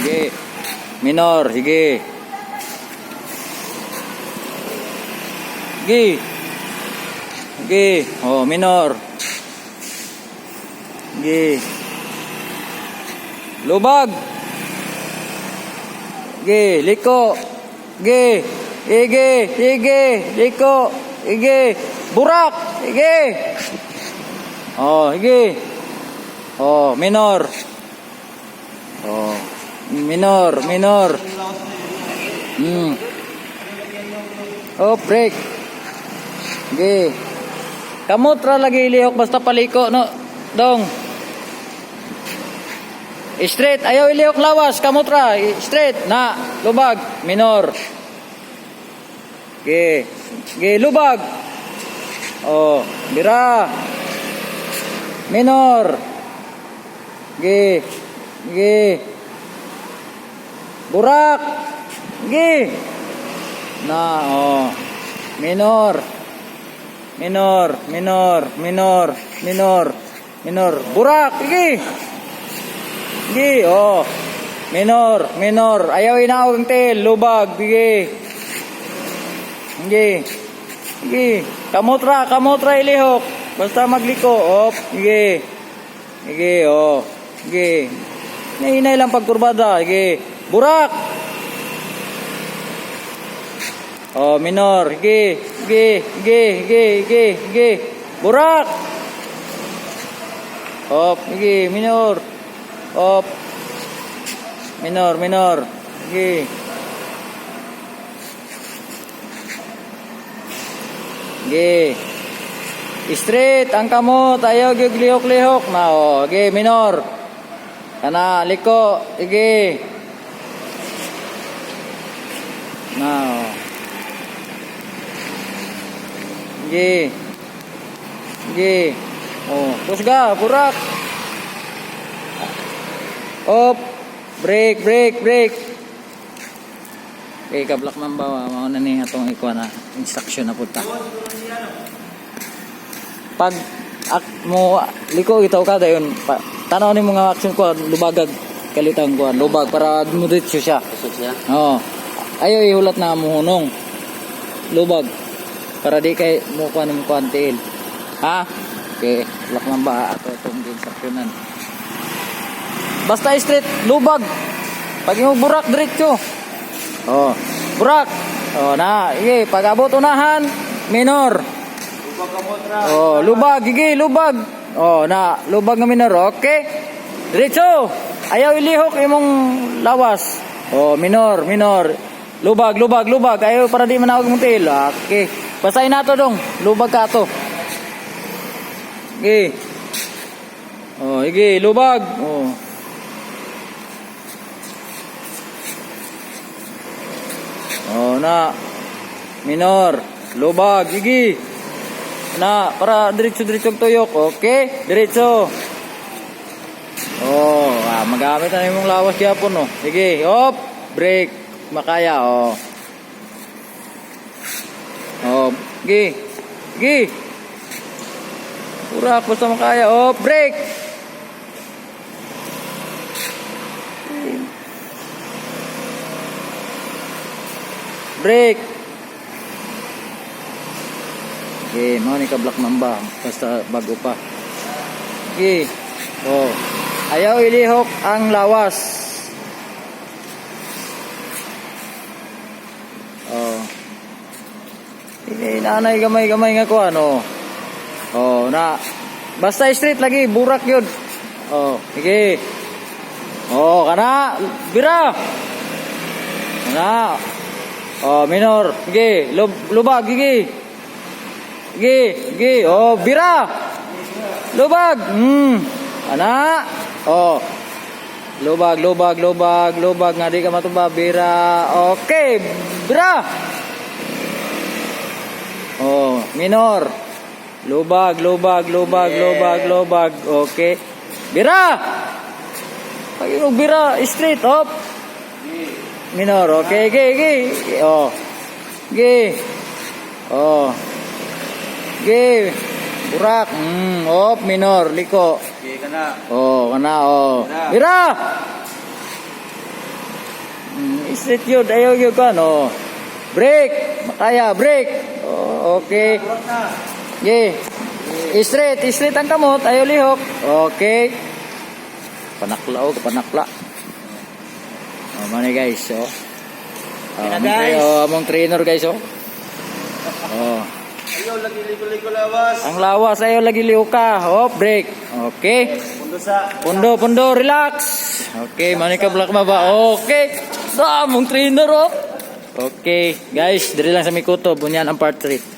Sige. Minor, sige. Sige. Sige. Oh, minor. Sige. Lubag. Sige, liko. Sige. Sige, sige, liko. Sige. Burak. Sige. Oh, sige. Oh, minor. Oh, minor, minor. Oh, break. Sige. Kamot ra lagi ilihok basta paliko no. Dong. Straight, ayaw ilihok lawas, kamot ra, straight na, lubag, minor. Sige. Sige, lubag. Oh, bira. Minor. Sige. Sige. Burak. Sige. Na, oh. Minor. Minor, minor, minor, minor, minor. Burak, sige. Sige, oh. Minor, minor. Ayaw inaog ang tail, lubag, sige. Sige. Sige. Kamutra, kamutra ilihok. Basta magliko, op, sige. Sige, oh. Sige. Hinay lang pagkurbada, sige. Burak. Oh, minor. Sige, sige, sige, sige, sige, sige. Burak. Op, sige, minor. Op. Minor, minor. Sige. Sige. Straight ang kamot, ayaw gyud lihok-lihok na oh. Sige, minor. Kana liko, sige. Na oh. Sige. Sige. Oh, kusga, burak. Op. Break, break, break. Okay, kablak man ba, mao na ni atong ikuha na instruction na punta. Pag ak, mo liko itaw ka dayon pa, tanaw ni mga action ko lubagag kalitang ko lubag para mo diretso siya. Kusog siya. Oo. Ayaw ihulat na muhunong. Lubag. Para di kay mo kuha ng kuha tiil. Ha? Okay, black man ba ato itong instructionan. Basta straight, lubag. Pag yung burak, diretso. Oh, burak. Oh, na, sige, pag abot unahan, minor. Lubag ka mo, tra. Oh, lubag, sige, lubag. Oh, na, lubag nga minor. Okay. Diretso. Ayaw ilihok imong lawas. Oh, minor, minor. Lubag, lubag, lubag. Ayaw para di manawag mong tiil. Okay. Basahin nato dong. Lubag ka to. Sige. Oh, sige, lubag. Oh. Oh, na. Minor. Lubag, sige. Na, para diretso-diretso ang tuyok. Okay, diretso. Oh, magamit na imong lawas gyapon no. Sige, hop, break. Makaya, oh. Oh, sige. Sige. Urak, basta makaya. Oh, break. Break. Okay, mao ni ka Black Mamba basta bago pa. Okay. Oh. Ayaw ilihok ang lawas. Oh. Ini nanay gamay-gamay nga ko ano. Oh, na. Basta straight lagi, burak yun. Oh, sige. Oh, kana, bira. Kana. Oh, minor. Sige, lubag, sige. Sige, sige. Oh, bira. Lubag. Ana. Oh. Lubag, lubag, lubag, lubag. Nga di ka matumba. Bira. Okay. Bira. Oh, minor. Lubag, lubag, lubag, lubag, lubag. Okay. Bira. Pag yung bira, straight up. Minor. Okay, okay, okay. Oh. Okay. Oh. Okay. Burak. Op, minor, liko. Sige ka na. Oh, kana oh. Bira. Bira. Straight yun. Ayaw yun ka, no. Break. Makaya, break. Oh, okay. Burat na. Okay. Straight, straight ang kamot. Ayaw lihok. Okay. Panakla, oh, panakla. Oh, mani guys, oh. Oh, Yan na, among, guys. oh, among trainer, guys, oh. Oh. Ayaw lagi ligo-ligo lawas. Ang lawas, ayaw lagi lihok ka. Oh, break. Okay. Pundo sa. Pundo, pundo, relax. Okay, manika black ma ba? Okay. Sa among trainer, oh. Okay, guys, diri lang sa Mikuto, bunyan ang part 3.